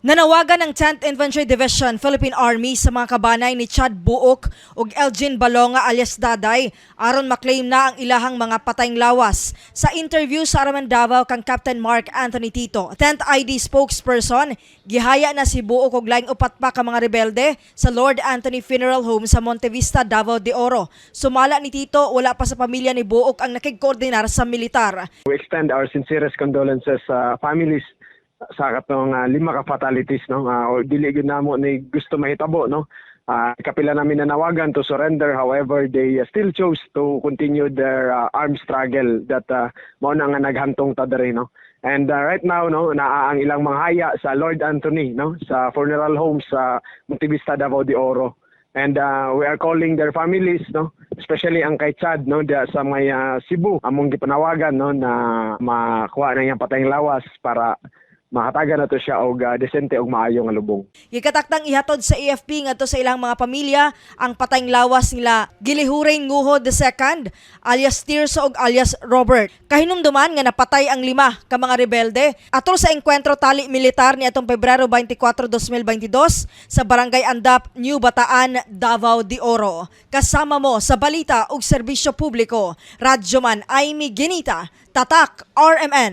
Nanawagan ng 10th Infantry Division, Philippine Army, sa mga kabanay ni Chad Buok ug Elgin Balonga alias Daday aron maklaim na ang ilahang mga patayng lawas. Sa interview sa RMN Davao kang Captain Mark Anthony Tito, 10th ID spokesperson, gihaya na si Buok ug laing upat pa ka mga rebelde sa Lord Anthony Funeral Home sa Montevista, Davao de Oro. Sumala ni Tito, wala pa sa pamilya ni Buok ang nakigkoordinar sa militar. We extend our sincerest condolences sa families sa katong lima ka fatalities, no. O dili gyud namo ni gusto mahitabo, no. Kapila namin nanawagan to surrender, however, they still chose to continue their armed struggle that mao na nga naghantong ta diri, no. And right now, no, naa ang ilang mga haya sa Lord Anthony, no, sa funeral home sa Montevista, Davao de Oro, and we are calling their families, no, especially ang kay Chad, no, diya sa may Cebu, among gipanawagan, no, na makuha na iyang patayng lawas para mahatagan nato siya og desente og maayo nga lubong. Gikataktang ihatod sa AFP ngadto sa ilang mga pamilya ang patayng lawas nila Gilihurein Nguho II alias Tirso ug alias Robert. Kahinumduman nga napatay ang lima ka mga rebelde atol sa engkwentro tali militar ni atong Pebrero 24, 2022 sa Barangay Andap, New Bataan, Davao de Oro. Kasama mo sa balita ug serbisyo publiko, Radyoman Amy Ginita, Tatak RMN.